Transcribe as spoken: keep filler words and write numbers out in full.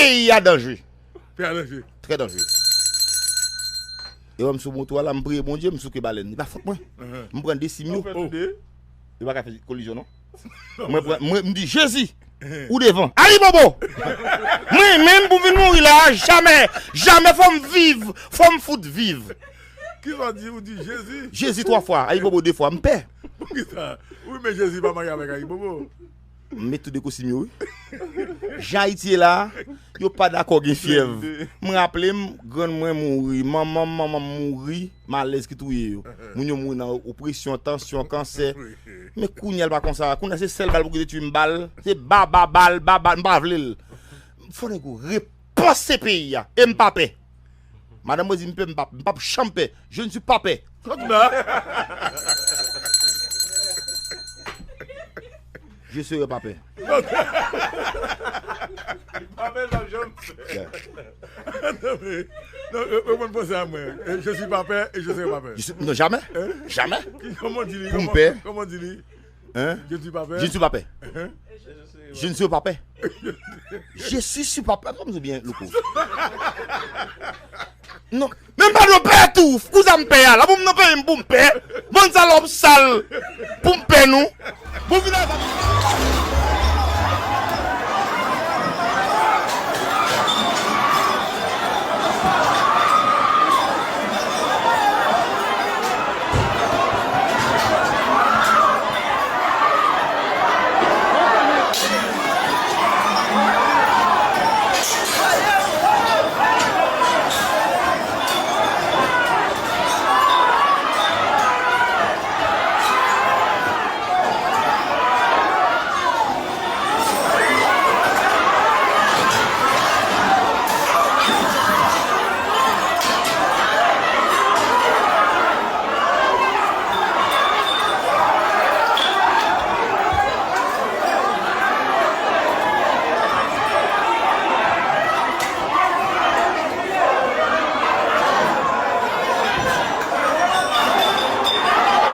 Peyi a danje. Peyi a danje. Trè danje. E wè m sou moto a la, m priye Bondye, m souke balèn. Li pa fòt mwen. M pran de sim yo. Ou fè tou de? Yo pa ka fè kolizyon, non. Mwen pran, mwen, m di, Jezi, ou devan. Ayibobo! Mwen menm pou m vin mouri la, jamè, jamè, fò m viv, fò m fout viv. Kisa w di? Ou di Jezi? Jezi twa fwa, Ayibobo de fwa, m pè. Poukisa? Ou renmen Jezi pa marye avèk Ayibobo? M met tou de kosim yo, wi. Jan Ayiti ye la, yo pa dakò gen fyèv. M raple m, grann mwen mouri, manman m, manman m mouri, malèz ki touye yo. Moun yo mouri nan opresyon, tansyon, kansè. Men kounye a l pa konsa. Kounye a se sèl bal pou kite tchwi m bal. Se ba, ba, bal, ba, bal, m pa vle l. Fò nèg yo repanse peyi a. E m pa pè. Madanm mwen di m pè, m p ap, m p ap janm pè. Je ne suis pas pè. Kòm nan. Je serai pas pè. Papè l p ap janm pè. Yeah. Non, men, non, reponn pwosè a mwen. Je suis pas pè et je serai pas pè. Je suis, non, jamais. Hein? Jamais. Kòman w di li? Pou m pè. Kòman w di li? Hein? Je ne suis pas pè. Je ne suis pas pè. Hein? Je ne suis pas pè. Je suis, suis pas pè. Kòman se byen, louko? Non. Men m pa dwe pè tou. Kouza m pè a la. Bon, m nan peyi m pou m pè. Bann salòp sal. Pou m pè nou. Bon, vin avè m.